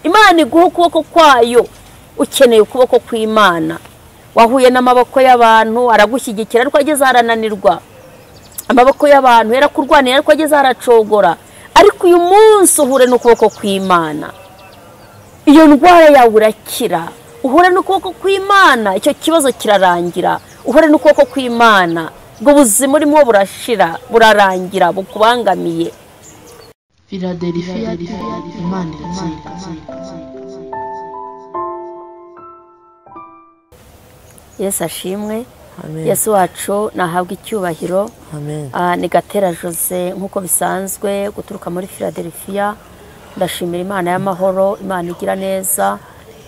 Imana iguha ukuboko kwayo. Ukeneye ukuboko kw'Imana. Wahuye n'amaboko y'abantu aragushyigikira ariko ageze arananirwa. Amaboko y'abantu yarakurwaniye ariko ageze aracogora. Ariko uyu munsi uhure n'ukuboko kw'Imana. Iyo ndwara yawe urakira. Uhure n'ukuboko kw'Imana, icyo kibazo kirarangira. Uhure n'ukuboko kw'Imana, ubwo buzima urimo burashira, burarangira, bukubangamiye. Philadelphia, Imana iratsinda. Yesu ashimwe. Yesu wacu nahabwa icyubahiro. Ni Gatera Jose nkuko bisanzwe guturuka muri Philadelphia. Ndashimira Imana y'amahoro, Imana igira neza,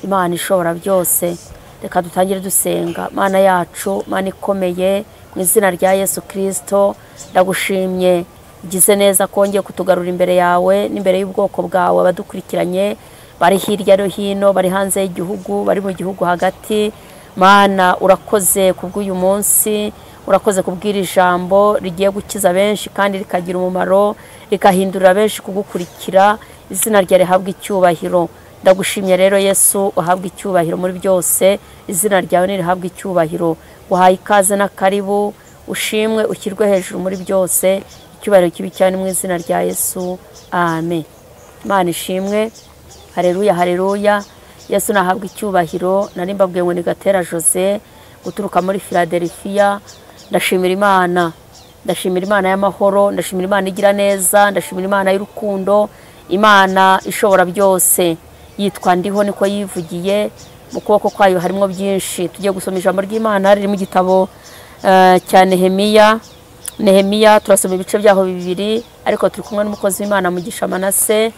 Imana ishobora byose. Reka dutangire dusenga. Mana yacu, Mana ikomeye, mu izina rya Yesu Kristo, ndagushimye ugize neza kongeye kutugarura imbere yawe n'imbere y'ubwoko bwawe. Abadukurikiranye bari hirya no hino, bari hanze y'igihugu, bari mu gihugu hagati, Mana urakoze kubw'uyu munsi, urakoze kubw'iri jambo rigiye gukiza benshi kandi rikagira umumaro, rikahindura benshi kugukurikira. Izina ryawe rihabwe icyubahiro. Ndagushimye rero Yesu, uhabwe icyubahiro muri byose. Izina ryawe nirihabwe icyubahiro. Uhaye ikaze na karibu, ushimwe ushyirwe hejuru muri byose. Icyubahiro kibi cyane mu izina rya Yesu. Amen. Imana ishimwe. Haleluya, haleluya. Yesu nahabwe icyubahiro. Nari mbabwiye ngo ni Gatera Jose guturuka muri Philadelphia. Ndashimira Imana. Ndashimira Imana y'amahoro, ndashimira Imana igira neza, ndashimira Imana y'urukundo, Imana ishobora byose. Yitwa ndiho niko yivugiye, mu kuboko kwayo harimo byinshi. Tugiye gusoma ijambo ry'Imana riri mu gitabo cya Nehemiya. Nehemiya turasoma ibice byaho bibiri, ariko turi kumwe n'umukozi w'Imana Mugisha Manase.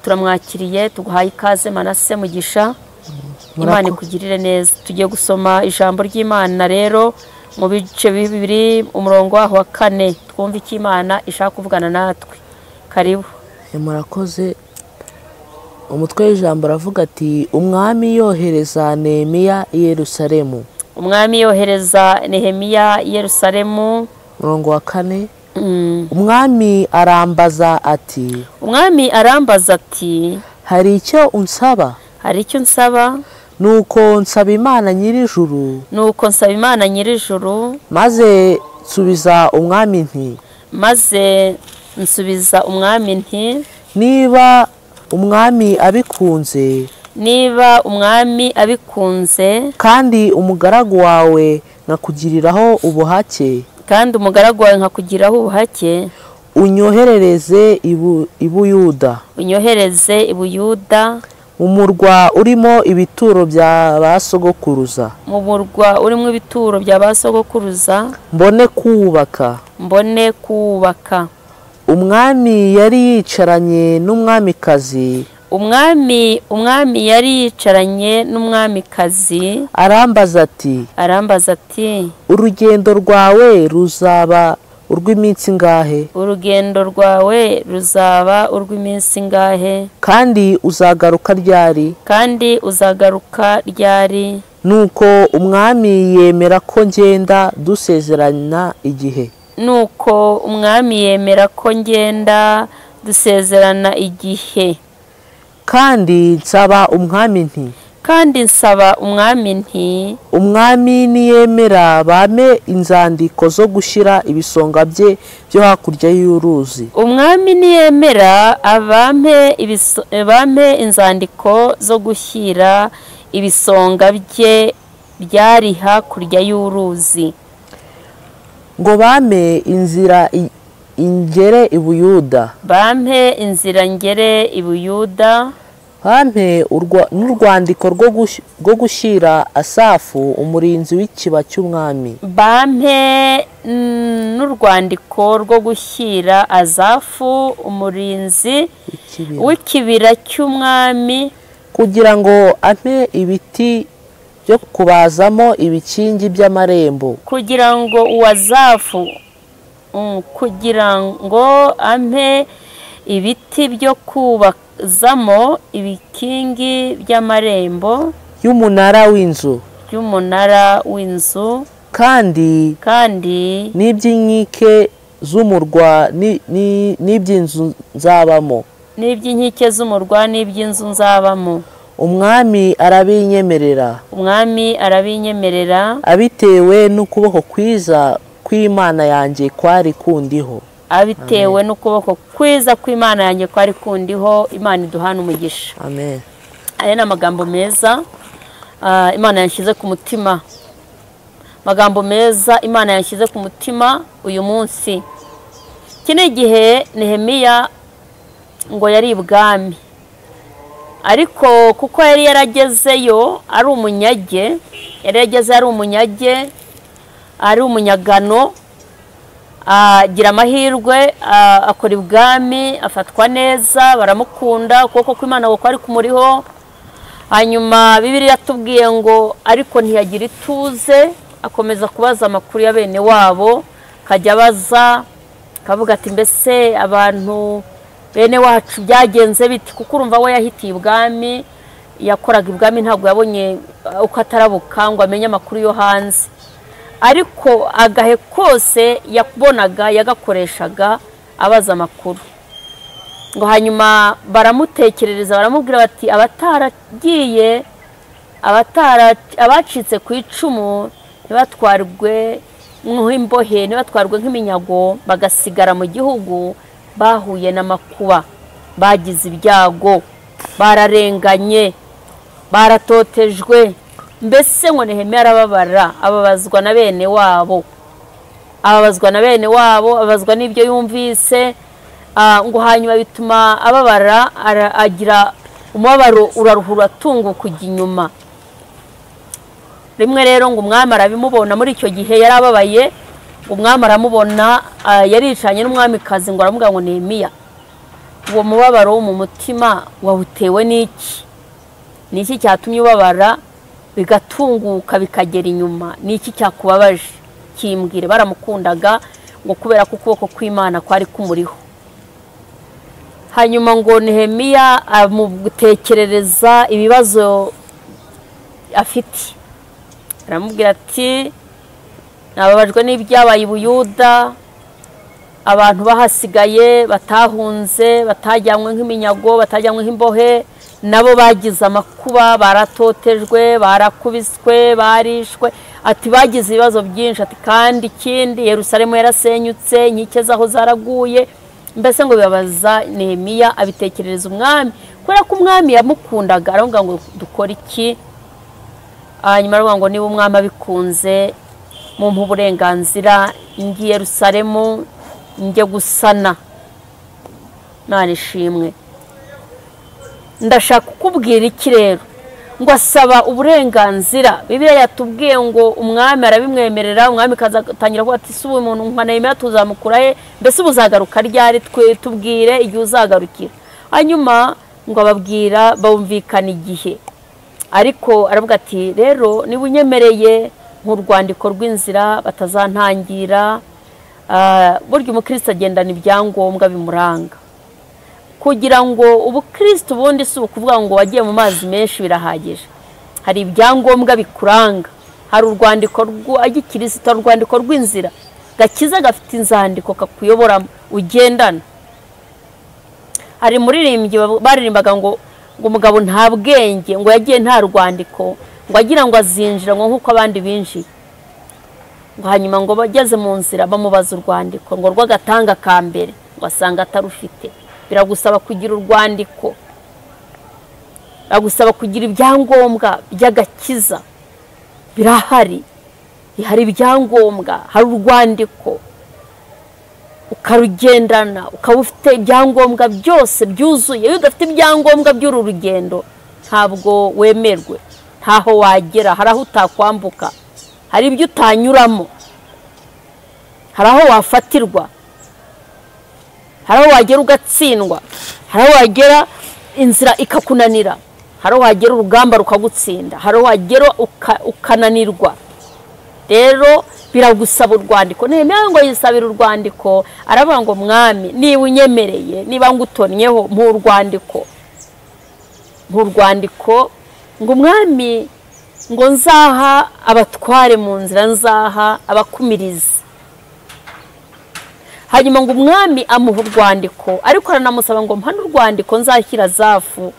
Turamwakiriye, tuguhaye ikaze Manase Mugisha. Imana ikugirire neza. Tugiye gusoma ijambo ry'Imana rero mu bice bibiri, umurongo waho wa 4, twumve icyo Imana ishaka kuvugana natwe. Karibu. Murakoze. Umutwe w'ijambo aravuga ati: Umwami yohereza Nehemiya i Yerusalemu. Umwami yohereza Nehemiya i Yerusalemu. Umurongo wa 4. Umwami arambaza ati: Umwami arambaza ati, hari icyo unsaba? Hari icyo unsaba? Nuko nsaba Imana nyir'ijuru. Nuko nsaba Imana nyir'ijuru. Maze nsubiza umwami nti: Maze nsubiza umwami nti, niba umwami abikunze, niba umwami abikunze, kandi umugaragu wawe nkakugiriraho ubuhake, kandi umugaragu wawe nkakugiraho ubuhake, unyoherereze i Buyuda, unyohereze i Buyuda, mu murwa urimo ibituro bya basogokuruza, mu murwa urimo ibituro bya basogokuruza, mbone kubaka, mbone kubaka. Umwami yari yicaranye n'umwamikazi. Umwami yari yicaranye n'umwamikazi. Arambaza ati: Arambaza ati, urugendo rwawe ruzaba urw'iminsi ingahe? Urugendo rwawe ruzaba urw'iminsi ingahe? Kandi uzagaruka ryari? Kandi uzagaruka ryari? Nuko umwami yemera ko ngenda dusezerana igihe. Nuko umwami yemera ko ngenda dusezerana igihe. Kandi nsaba umwami nti: Kandi nsaba umwami nti, umwami niyemera bame inzandiko zo gushyira ibisonga bye byo hakurya y'uruzi. Umwami niyemera abampe inzandiko zo gushyira ibisonga bye byari hakurya y'uruzi, ngo bame inzira ingere i Buyuda, bampe inzira ngere i Buyuda, bampe n'urwandiko rwo gushyira Asafu umurinzi w'ikiba cy'umwami, bampe n'urwandiko rwo gushyira Asafu umurinzi w'ikibira cy'umwami, kugira ngo ampe ibiti byo kubazamo ibikingi by'amarembo, kugira ngo uwazafu kugira ngo ampe ibiti byo kubazamo ibikingi by'amarembo y'umunara w'inzu, y'umunara w'inzu, kandi n'iby'inkike z'umurwa n'iby'inzu nzabamo, N'iby'inkike z'umurwa n'iby'inzu nzabamo. Umwami arabinyemerera. Umwami arabinyemerera abitewe n'ukuboko kwiza kw'Imana yanjye kwari kundiho. Abitewe n'ukuboko kwiza kw'Imana yanjye kwari kundiho. Imana iduhana umugisha. Amen. Aya ni amagambo meza Imana yanshyize ku mutima. Amagambo meza Imana yanshyize ku mutima uyu munsi. Iki ni igihe Nehemiya ngo yari ibwami, ariko kuko yari yaragezeyo ari umunyage, yari yageze ari umunyage, ari umunyagano, agira amahirwe akora ibwami, afatwa neza, baramukunda, ukuboko kw'Imana ngo kwari kumuriho. Hanyuma Bibiliya yatubwiye ngo ariko ntiyagira ituze, akomeza kubaza amakuru ya bene wabo, akajya abaza akavuga ati mbese abantu bene wacu byagenze biti? Kuko urumva we yahitiye ibwami, yakoraga ibwami, ntabwo yabonye uko atarabuka ngo amenye amakuru yo hanze, ariko agahe kose yabonaga yagakoreshaga abaza amakuru. Ngo hanyuma baramutekerereza, baramubwira bati abataragiye, abacitse ku icumu ntibatwarwe nk'imbohe, ntibatwarwe nk'iminyago, bagasigara mu gihugu, bahuye n'amakuba, bagize ibyago, bararenganye, baratotejwe. Mbese ngo Nehemiya arababara, ababazwa na bene wabo, ababazwa na bene wabo, ababazwa n'ibyo yumvise. Ngo hanyuma bituma ababara, agira umubabaro uraruhura atunguka kujya inyuma. Rimwe rero ngo umwami arabimubona, muri icyo gihe yarababaye, umwami aramubona, yaricanye n'umwamikazi ngo aramubwira ngo Nehemiya, uwo mubabaro wo mu mutima wawutewe n'iki? Ni iki cyatumye ubabara bigatunguka bikagera inyuma? Ni iki cyakubabaje? Kimbwire. Baramukundaga ngo kubera ko ukuboko kw'Imana kwari kumuriho. Hanyuma ngo Nehemiya amutekerereza ibibazo afite, aramubwira ati nababajwe n'ibyabaye i Buyuda, abantu bahasigaye batahunze, batajyanywe nk'iminyago, batajyanywe nk'imbohe, nabo bagize amakuba, baratotejwe, barakubiswe, barishwe, ati bagize ibibazo byinshi, ati kandi ikindi Yerusalemu yarasenyutse, inkike zaho zaraguye. Mbese ngo bibabaza Nehemiya, abitekerereza umwami, kubera ko umwami yamukundaga, aravuga ngo dukore iki? Hanyuma aravuga ngo niba umwami abikunze mumpe uburenganzira ngiye Yerusalemu njye gusana. Imana ishimwe. Ndashaka kukubwira iki rero? Ngo asaba uburenganzira. Bibiliya yatubwiye ngo umwami arabimwemerera, umwami atangira kuvuga ati si ubu umuntu nka Nehemiya tuzamukura he? Mbese ubuzagaruka ryari? Twe tubwire igihe uzagarukira. Hanyuma ngo ababwira bumvikana igihe, ariko aravuga ati rero niba unyemereye nk'urwandiko rw'inzira batazantangira. Burya umukristo agendana ibyangombwa bimuranga, kugira ngo ubukristo ubundi si ukuvuga ngo wagiye mu mazi menshi birahagije. Hari ibyangombwa bikuranga, hari urwandiko rw'agikirisito, urwandiko rw'inzira gakiza gafite inzandiko kakuyoboramo ugendana. Hari muririmbyi baririmbaga ngo umugabo nta bwenge, ngo yagiye nta rwandiko, ngo agira ngo azinjira ngo nk'uko abandi binjiye. Ngo hanyuma ngo bageze mu nzira bamubaza urwandiko ngo rw'agatanga ka mbere, ngo asanga atarufite. Biragusaba kugira urwandiko, biragusaba kugira ibyangombwa by'agakiza. Birahari, hari ibyangombwa, hari urwandiko ukarugendana, ukaba ufite ibyangombwa byose byuzuye. Iyo udafite ibyangombwa by'uru rugendo ntabwo wemerwe, ntaho wagera, hari aho utakwambuka, hari ibyo utanyuramo, hari aho wafatirwa, hari aho wagera ugatsindwa, hari aho wagera inzira ikakunanira, hari aho wagera urugamba rukagutsinda, hari aho wagera ukananirwa. Rero biragusaba urwandiko. Nehemiya ngo yisabira urwandiko, aravuga ngo mwami niba unyemereye, niba ngutonnyeho mpa urwandiko, mpa urwandiko ngo umwami ngo nzaha abatware mu nzira, nzaha abakumirizi. Hanyuma ngo umwami amuha urwandiko, ariko aranamusaba ngo mpane urwandiko nzashyira Azafu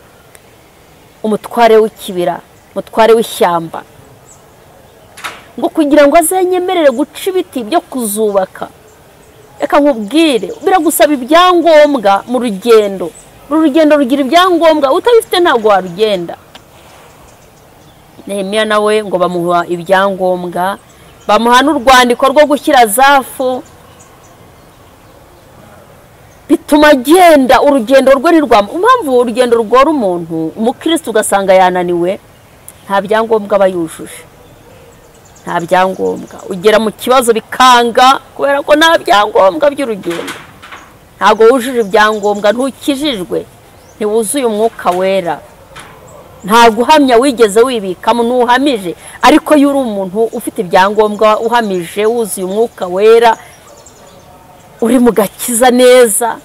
umutware w'ikibira, umutware w'ishyamba, ngo kugira ngo azenyemerere guca ibiti byo kuzubaka. Reka nkubwire, biragusaba ibyangombwa mu rugendo. Uru rugendo rugira ibyangombwa, utabifite ntabwo warugenda. Nehemiya nawe ngo bamuha ibyangombwa, bamuha n'urwandiko rwo gushyira Azafu, bituma agenda urugendo rwe ntirwama. Impamvu urugendo rugora umuntu umukristo ugasanga yananiwe, nta byangombwa aba yujuje, nta byangombwa. Ugera mu kibazo bikanga kubera ko nta byangombwa by'urugendo, ntabwo wujuje ibyangombwa, ntukijijwe, ntiwuzuye umwuka wera, nta guhamya wigeze wibikamo, ntuhamije. Ariko iyo uri umuntu ufite ibyangombwa, uhamije, wuzuye umwuka wera, uri mu gakiza neza,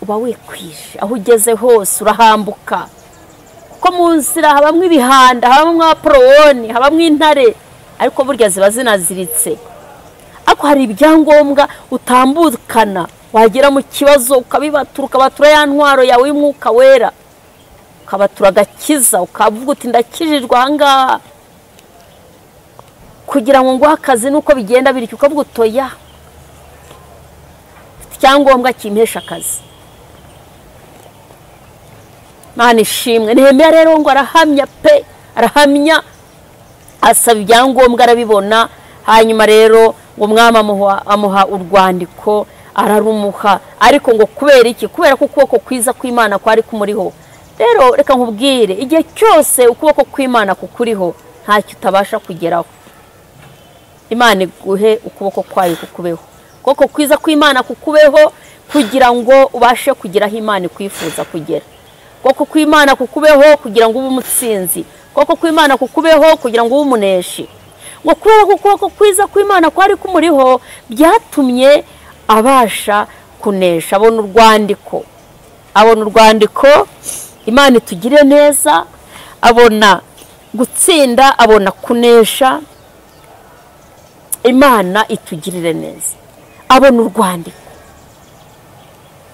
uba wikwije. Aho ugeze hose urahambuka, kuko mu nzira habamwo ibihanda, habamwo abaporowoni, habamwo intare, ariko burya ziba zinaziritse. Ariko hari ibyangombwa utambukana, wagera mu kibazo ukabibatura, ukabatura ya ntwaro yawe y'umwuka wera, ukabatura agakiza, ukavuga uti ndakijijwe aha ngaha, kugira ngo nguhe akazi nuko bigenda bityo, ukavuga uti oya, mfite icyangombwa kimpesha akazi. Mana ishimwe. Nehemiya rero ngo arahamya pe, arahamya, asaba ibyangombwa arabibona. Hanyuma rero ngo umwami amuha urwandiko, ararumuha. Ariko ngo kubera iki? Kubera ko ukuboko kwiza kw'Imana kwari kumuriho. Rero reka nkubwire, igihe cyose ukuboko kw'Imana kukuriho, ntacyo utabasha kugeraho. Imana iguhe ukuboko kwayo kukubeho, ukuboko kwiza kw'Imana kukubeho, kugira ngo ubashe kugera aho Imana ikwifuza kugera. Ukuboko kw'Imana kukubeho kugira ngo ube umutsinzi, ukuboko kw'Imana kukubeho kugira ngo ube umuneshi. Ngo kubera ko ukuboko kwiza kw'Imana kwari kumuriho, byatumye abasha kunesha. Abona urwandiko, abona urwandiko, Imana itugire neza, abona gutsinda, abona kunesha. Imana itugirire neza, abona urwandiko.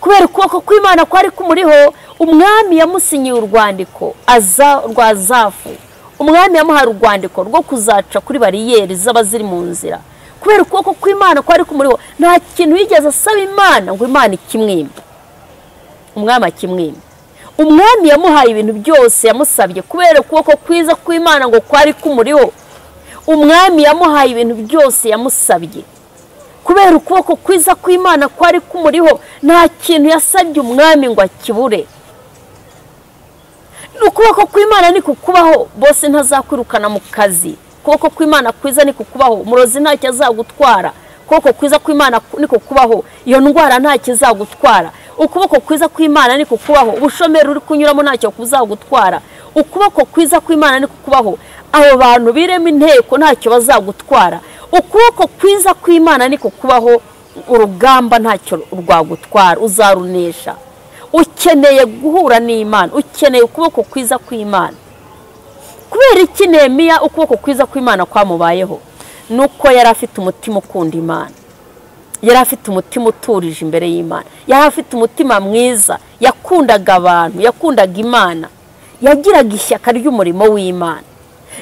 Kubera ukuboko kw'Imana kwari kumuriho, umwami yamusinyiye urwandiko aza rwa Azafu. Umwami yamuhaye urwandiko rwo kuzaca kuri bariyeri zaba ziri mu nzira. Kubera ukuboko kw'Imana kwari kumuriho, nta kintu yigeze asaba Imana ngo Imana ikimwimbe, umwami akimwimbe. Umwami yamuhaye ibintu byose yamusabye, kubera ukuboko kwiza kw'Imana ngo kwari kumuriho. Umwami yamuhaye ibintu byose yamusabye, kubera ukuboko kwiza kw'Imana kwari kumuriho. Nta kintu yasabye umwami ngo akibure. Ukuboko kw'Imana ni kukubaho, bose ntazakwirukana mu kazi. Ukuboko kw'Imana kwiza ni kukubaho, umurozi ntacyo azagutwara. Ukuboko kwiza kw'Imana ni kukubaho, iyo ndwara ntacyo izagutwara. Ukuboko kwiza kw'Imana ni kukubaho, ubushomeri uri kunyuramo ntacyo kuzagutwara. Ukuboko kwiza kw'Imana ni kukubaho, abo bantu birema inteko ntacyo bazagutwara. Ukuboko kwiza kw'Imana ni kukubaho, urugamba ntacyo rwagutwara, uzarunesha. Ukeneye guhura n'Imana, ukeneye ukuboko kwiza kw'Imana. Kubera iki Nehemiya ukuboko kwiza kw'Imana kwamubayeho? Nuko yari afite umutima ukunda Imana, yari afite umutima uturije imbere y'Imana, yari afite umutima mwiza, yakundaga abantu, yakundaga Imana, yagiraga ishyaka ry'umurimo w'Imana.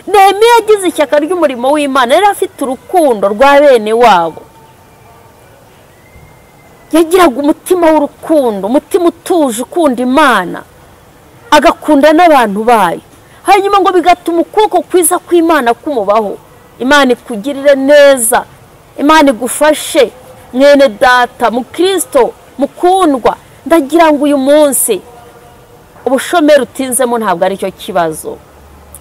Nehemiya yagize ishyaka ry'umurimo w'Imana, yari afite urukundo rwa bene wabo, yagiraga umutima w'urukundo, umutima utuje ukunda Imana, agakunda n'abantu bayo. Hanyuma ngo bigatuma ukuboko kwiza kw'Imana kumubaho. Imana ikugirire neza, Imana igufashe mwene data mukristo mukundwa. Ndagira ngo uyu munsi ubushomeri utinzemo ntabwo ari cyo kibazo,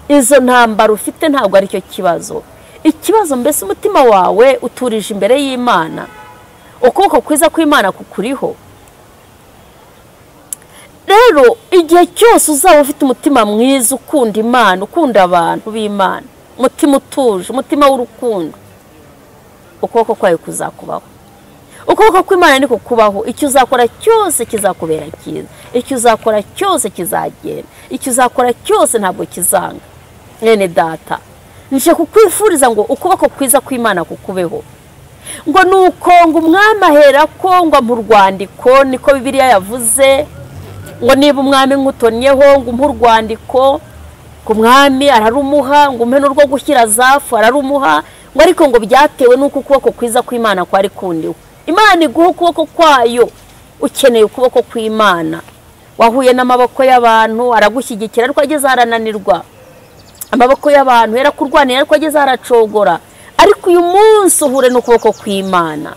izo ntambara ufite ntabwo ari cyo kibazo. Ikibazo mbese umutima wawe uturije imbere y'Imana, ukuboko kwiza kw'Imana kukuriho. Rero igihe cyose uzaba ufite umutima mwiza, ukunda Imana, ukunda abantu b'Imana, umutima utuje, umutima w'urukundo, ukuboko kwayo kuzakubaho. Ukuboko kw'Imana niko kubaho, icyo uzakora cyose kizakubera cyiza, icyo uzakora cyose kizagenda, icyo uzakora cyose ntabwo kizanga. Mwene data, nje kukwifuriza ngo ukuboko kwiza kw'Imana kukubeho. Ngo nuko ngo umwami ahera ko ngo mu rwandiko, niko Bibiliya yavuze, ngo niba umwami nkutonnyeho ngo umpe urwandiko, ngo umwami ararumuha, ngo umpe n'urwo gushyira zafu ararumuha, ngo ariko ngo byatewe n'uko ukuboko kwiza kw'Imana kwari kundiwe. Imana iguha ukuboko kwayo, ukeneye ukuboko kw'Imana. Wahuye n'amaboko y'abantu aragushyigikira ariko ageze arananirwa, amaboko y'abantu yarakurwaniye ariko ageze aracogora, ariko uyu munsi uhure n'ukuboko kw'Imana,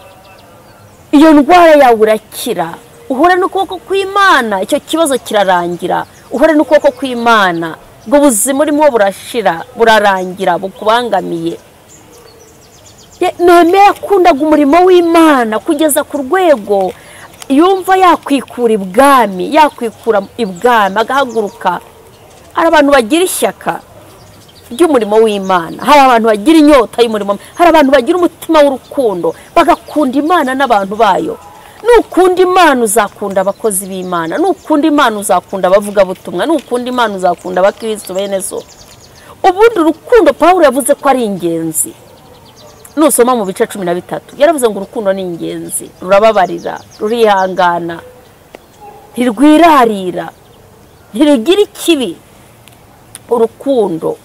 iyo ndwara yawe urakira. Uhure n'ukuboko kw'Imana, icyo kibazo kirarangira. Uhure n'ukuboko kw'Imana, ubwo buzima urimo burashira, burarangira, bukubangamiye. Nehemiya yakundaga umurimo w'Imana kugeza ku rwego yumva yakwikura ibwami, yakwikura ibwami agahaguruka. Hari abantu bagira ishyaka ry'umurimo w'Imana, hari abantu bagira inyota y'umurimo, hari abantu bagira umutima w'urukundo, bagakunda Imana n'abantu bayo. Nukunda Imana uzakunda abakozi b'Imana, nukunda Imana uzakunda abavugabutumwa, nukunda Imana uzakunda abakristo bene so. Ubundi urukundo Pawulo yavuze ko ari ingenzi. Nusoma mu bice 13 yaravuze ngo urukundo ni ingenzi, rurababarira, rurihangana, ntirwirarira, ntirugira ikibi. Urukundo,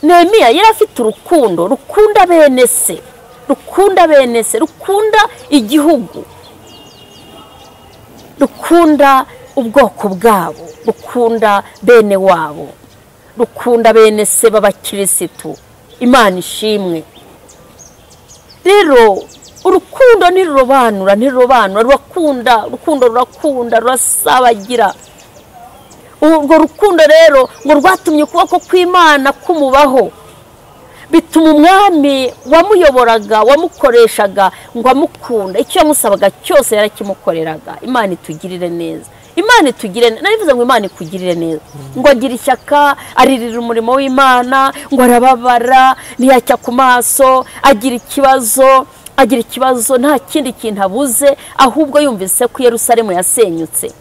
Nehemiya yari afite urukundo rukunda bene se, rukunda bene se, rukunda igihugu, rukunda ubwoko bwabo, rukunda bene wabo, rukunda bene se b'abakirisitu. Imana ishimwe. Rero urukundo ntirurobanura, ntirurobanura, rurakunda, urukundo rurakunda, rurasabagira. Urwo rukundo rero ngo rwatumye ukuboko kw'Imana kumubaho, bituma umwami wamuyoboraga, wamukoreshaga ngo amukunda, icyo yamusabaga cyose yarakimukoreraga. Imana itugirire neza, Imana itugirire neza. Narivuze ngo Imana ikugirire neza. Ngo agira ishyaka, aririra umurimo w'Imana, ngo arababara, ntiyacya ku maso, agira ikibazo, agira ikibazo, nta kindi kintu abuze, ahubwo yumvise ko Yerusalemu yasenyutse.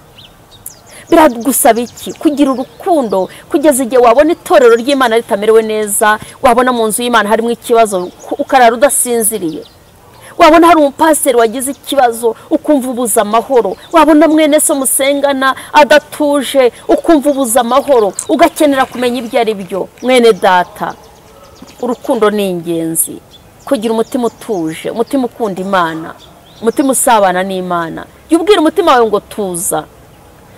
Biragusaba iki? Kugira urukundo kugeza igihe wabona itorero ry'Imana ritamerewe neza, wabona mu nzu y'Imana harimo ikibazo ukarara udasinziriye, wabona hari umupasiteri wagize ikibazo ukumva ubuza amahoro, wabona mwene so musengana adatuje ukumva ubuza amahoro, ugakenera kumenya ibyo ari byo. Mwene data, urukundo ni ingenzi. Kugira umutima utuje, umutima ukunda Imana, umutima usabana n'Imana. Jya ubwira umutima wawe ngo tuza.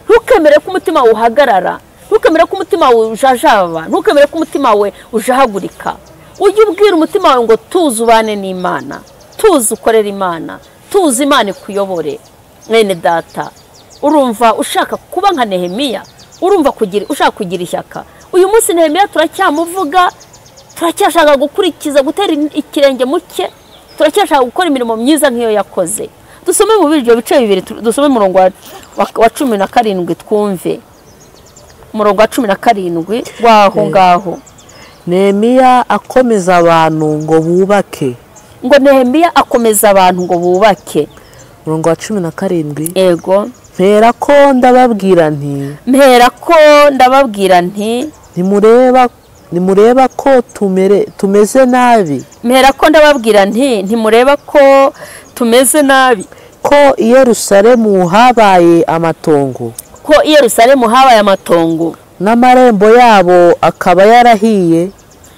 Ntukemere ko umutima wawe uhagarara, ntukemere ko umutima wawe ujajaba, ntukemere ko umutima wawe ujahagurika. Ujye ubwira umutima wawe ngo tuze ubane n'Imana, tuze ukorere Imana, tuze Imana ikuyobore. Mwene data, urumva ushaka kuba nka Nehemiya, urumva ushaka kugira ishyaka. Uyu munsi Nehemiya turacyamuvuga, turacyashaka gukurikiza, gutera ikirenge muke, turacyashaka gukora imirimo myiza nk'iyo yakoze. Dusome mu biryo bice bibiri, dusome umurongo wa 17 twumve. Umurongo wa 17 waho ngaho. Nehemiya akomeza abantu ngo bubake. Ngo Nehemiya akomeza abantu ngo bubake. Umurongo wa 17. Yego. Mpera ko ndababwira nti, mpera ko ndababwira nti, nimureba ko tumeze nabi. Mpera ko ndababwira nti, ntimureba ko tumeze nabi, ko i Yerusalemu habaye amatongo, ko i Yerusalemu habaye amatongo, n'amarembo yabo akaba yarahiye,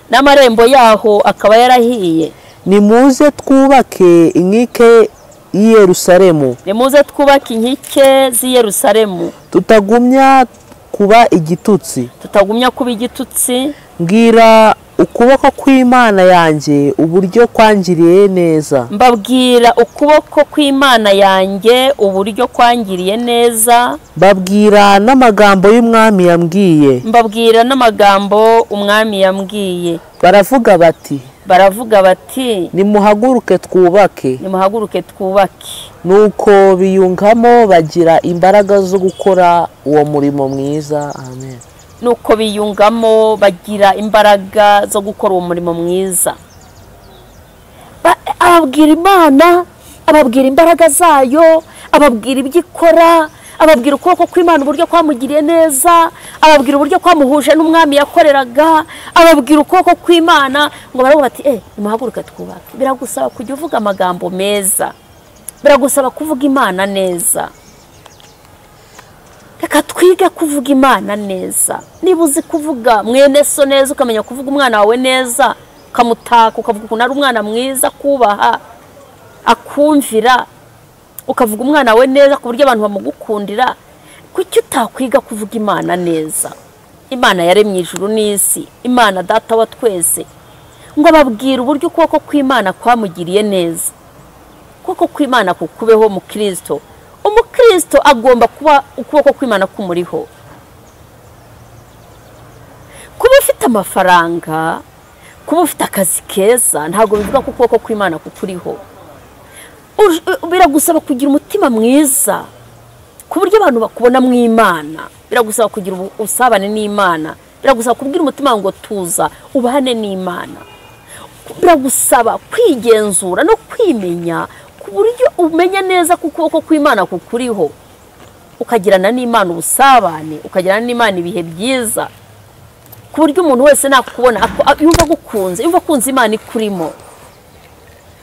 n'amarembo yaho akaba yarahiye. Nimuze twubake inkike y'i Yerusalemu, nimuze twubake inkike z'i Yerusalemu, tutagumya kuba igitutsi, tutagumya kuba igitutsi. Mbwira ukuboko kw'Imana yanjye uburyo kwangiriye neza, mbabwira ukuboko kw'Imana yanjye uburyo kwangiriye neza, mbabwira n'amagambo y'umwami yambwiye, mbabwira n'amagambo umwami yambwiye. Baravuga bati, baravuga bati, nimuhaguruke twubake, nimuhaguruke twubake. Nuko biyungamo bagira imbaraga zo gukora uwo murimo mwiza. Amen. Nuko biyungamo bagira imbaraga zo gukora uwo murimo mwiza. Ababwira Imana, ababwira imbaraga zayo, ababwira ibyo ikora, Ababwira ukuboko kw'Imana uburyo kwamugiriye neza, ababwira uburyo kwamuhuje n'umwami yakoreraga, ababwira ukuboko kw'Imana. Ngo baravuga bati nimuhaguruke twubake. Biragusaba kujya uvuga amagambo meza, biragusaba kuvuga Imana neza. Reka twige kuvuga Imana neza. Niba uzi kuvuga mwene so neza, ukamenya kuvuga umwana wawe neza, ukamutaka, ukavuga ukuntu ari umwana mwiza, kubaha, akumvira, ukavuga umwana wawe neza ku buryo abantu bamugukundira, kuki utakwiga kuvuga Imana neza? Imana yaremye ijuru n'isi, Imana data wa twese. Ngo ababwira uburyo ukuboko kw'Imana kwamugiriye neza. Ukuboko kw'Imana kukubeho mu Kristo. Umukristo agomba kuba ukuboko kw'Imana kumuriho. Kuba ufite amafaranga, kuba ufite akazi keza, ntabwo bivuga ko ukuboko kw'Imana kukuriho. Biragusaba kugira umutima mwiza ku buryo abantu bakubona mu Imana. Biragusaba kugira ubusabane n'Imana. Biragusaba kubwira umutima ngo tuza, ubane n'Imana. Biragusaba kwigenzura no kwimenya ku buryo umenya neza ko ukuboko kw'Imana kukuriho, ukagirana n'Imana ubusabane, ukagirana n'Imana ibihe byiza, ku buryo umuntu wese nakubona yumva agukunze, yumva akunze Imana ikurimo.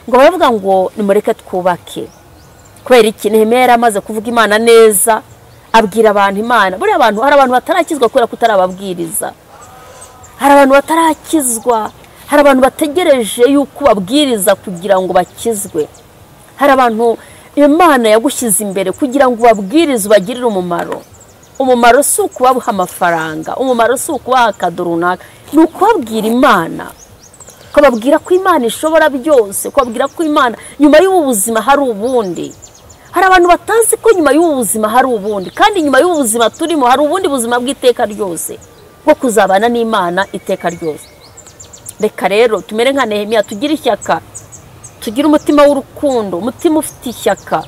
Ngo baravuga ngo nimureke twubake. Kubera iki? Nehemiya yari amaze kuvuga Imana neza, abwira abantu Imana. Buriya abantu, hari abantu batarakizwa kubera kutarababwiriza. Hari abantu batarakizwa, hari abantu bategereje yuko babwiriza kugira ngo bakizwe. Hari abantu Imana yagushyize imbere kugira ngo ubabwirize ubagirire umumaro. Umumaro si ukubaha amafaranga, umumaro si ukubaha akado runaka, ni ukubabwira Imana. Kubabwira ko Imana ishobora byose, kubabwira ko Imana nyuma y'ubu buzima hari ubundi. Hari abantu batazi ko nyuma y'ubu buzima hari ubundi, kandi nyuma y'ubu buzima turimo hari ubundi buzima bw'iteka ryose, bwo kuzabana n'Imana iteka ryose. Reka rero tumere nka Nehemiya, tugire ishyaka, tugire umutima w'urukundo, umutima ufite ishyaka,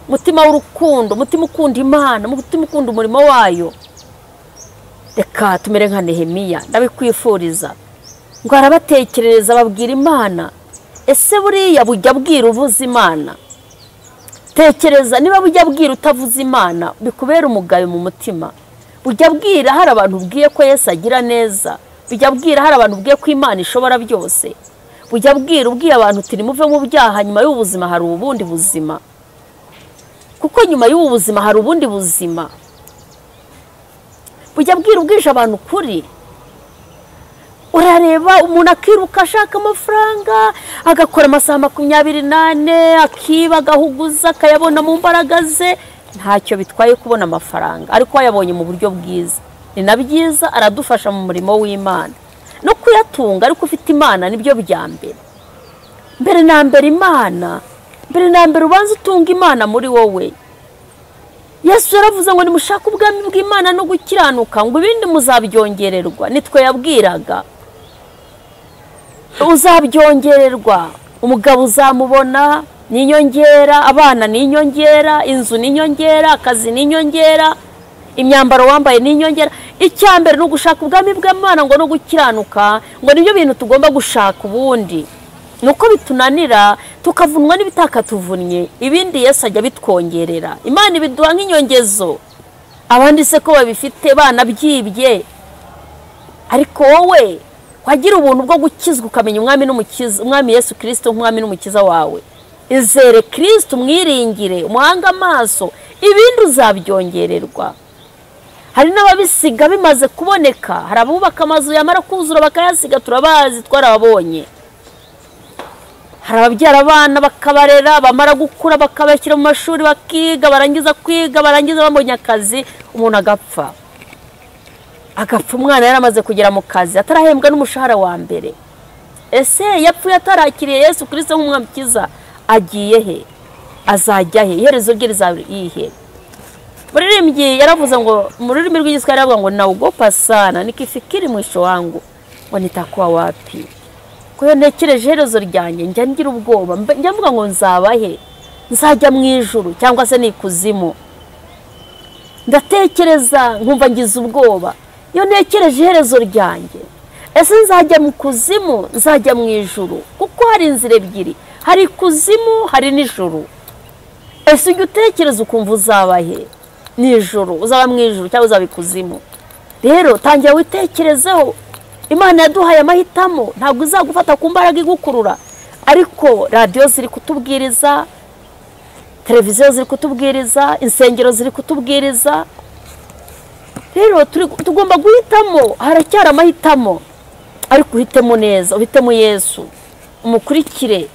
umutima w'urukundo, umutima ukunda Imana, umutima ukunda umurimo wayo. Reka tumere nka Nehemiya, ndabikwifuriza. Ngo arabatekerereza, babwira Imana. Ese buriya bujya bwira uvuze Imana? Tekereza niba bujya bwira utavuze Imana, bikubera umugayo mu mutima. Bujya bwira hari abantu ubwiye ko Yesu agira neza, bujya bwira hari abantu ubwiye ko Imana ishobora byose. Bujya bwira ubwiye abantu uti nimuve mu byaha, nyuma y'ubuzima hari ubundi buzima. Kuko nyuma y'ubu buzima hari ubundi buzima. Bujya bwira ubwije abantu kuri. Urareba umuntu akiruka ashaka amafaranga, agakora amasaha 24, akiba, agahuguza, akayabona mu mbaraga ze. Ntacyo bitwaye kubona amafaranga, ariko wayabonye mu buryo bwiza. Ni na byiza, aradufasha mu murimo w'Imana no kuyatunga, ariko ufite Imana nibyo bya mbere. Mbere na mbere Imana, mbere na mbere ubanza utunga Imana muri wowe. Yesu yaravuze ngo nimushake ubwami bw'Imana no gukiranuka, ngo ibindi muzabyongererwa. Nitwe yabwiraga. Uzabyongererwa, umugabo uzamubona ni inyongera, abana ni inyongera, inzu ni inyongera, akazi ni inyongera, imyambaro wambaye ni inyongera. Icya mbere ni ugushaka ubwami bw'Imana ngo no gukiranuka, ngo nibyo bintu tugomba gushaka. Ubundi nuko bitunanira tukavunwa n'ibitakatuvunnye, ibindi Yesu ajya bitwongerera. Imana ibiduha nk'inyongezo. Abandi se ko babifite banabyibye, ariko wowe wagira ubuntu bwo gukizwa, ukamenya umwami n'umukiza, umwami Yesu Kristo nk'umwami n'umukiza wawe. Izere Kristo, umwiringire, umuhanga amaso, ibindi uzabyongererwa. Hari n'ababisiga bimaze kuboneka, hari abubaka amazu yamara kuzura bakayasiga, turabazi, twarababonye. Hari ababyara abana bakabarera, bamara gukura bakabashyira mu mashuri bakiga, barangiza kwiga, barangiza babonye akazi, umuntu agapfa. Agapfa umwana yaramaze kugera mu kazi, atarahembwa n'umushahara wa mbere. Ese yapfuye atarakiriye Yesu Kristo nk'umwami ukiza, agiye he? Azajya he? Iherezo rye rizaba iyihe? Muririmbyi yaravuze ngo, mu rurimi rw'Igiswahili yaravuga ngo naogopa sana nikifikiri mwisho wangu ngo nitakuwa wapi. Ko iyo ntekereje iherezo ryanjye njya ngira ubwoba, njya mvuga ngo nzaba he? Nzajya mu ijuru cyangwa se ni ikuzimu? Ndatekereza nkumva ngize ubwoba. Iyo ntekereje iherezo ryanjye, ese nzajya mu kuzimu, nzajya mu ijuru? Kuko hari inzira ebyiri, hari ikuzimu, hari n'ijuru. Ese ujya utekereza ukumva uzaba he? Nijoro uzaba mu ijuru cyangwa uzaba ikuzimu. Rero tangira witekerezeho. Imana yaduhaye amahitamo, ntabwo izagufata ku mbaraga igukurura. Ariko radiyo ziri kutubwiriza, televiziyo ziri kutubwiriza, insengero ziri kutubwiriza. Rero tugomba guhitamo, haracyari amahitamo. Ariko uhitemo neza, uhitemo Yesu, umukurikire.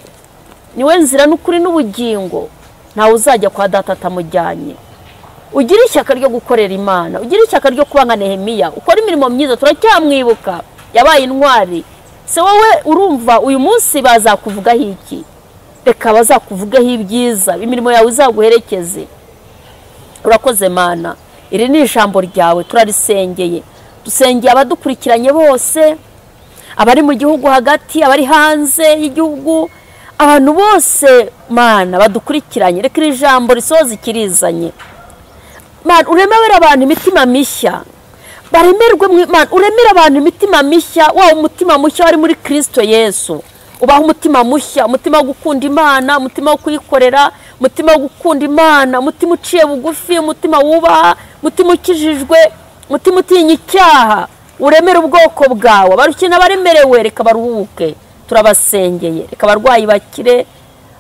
Niwe nzira n'ukuri n'ubugingo, ntawe uzajya kwa data atamujyanye. Ugire ishyaka ryo gukorera Imana, ugire ishyaka ryo kuba nka Nehemiya, ukora imirimo myiza. Turacyamwibuka, yabaye intwari. Se wowe urumva uyu munsi bazakuvugaho iki? Reka bazakuvugaho ibyiza, imirimo yawe izaguherekeze. Urakoze Mana, iri ni ijambo ryawe, turarisengeye. Dusengeye abadukurikiranye bose, abari mu gihugu hagati, abari hanze y'igihugu, abantu bose Mana badukurikiranye. Reka iri jambo risoze ikirizanye. Mana, uremere abantu imitima mishya, baremerwe. Mana, uremere abantu imitima mishya, wa umutima mushya wari muri Kristo Yesu. Ubaha umutima mushya, umutima wo gukunda Imana, umutima wo kuyikorera, umutima wo gukunda Imana, umutima uciye bugufi, umutima wubaha, umutima ukijijwe, umutima utinya icyaha. Uremere ubwoko bwawe, abarushye n'abaremerewe reka baruhuke. Turabasengeye, reka abarwayi bakire,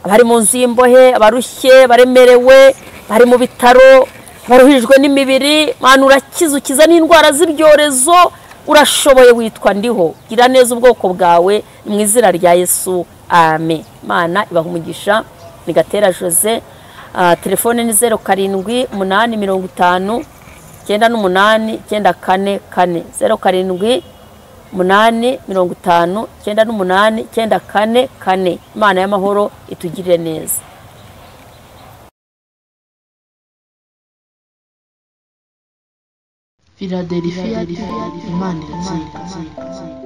abari mu nzu y'imbohe, abarushye, baremerewe, bari mu bitaro, baruhijwe n'imibiri. Mana, urakiza, ukiza n'indwara z'ibyorezo. Urashoboye, witwa ndiho. Gira neza ubwoko bwawe mu izina rya Yesu, amen. Mana ibaha umugisha. Ni Gatera Jose. Telefone ni 07 8 50 98 94 4, 07 8 50 98 94 4. Imana y'amahoro itugirire neza. Philadelphia, Imana iratsinda.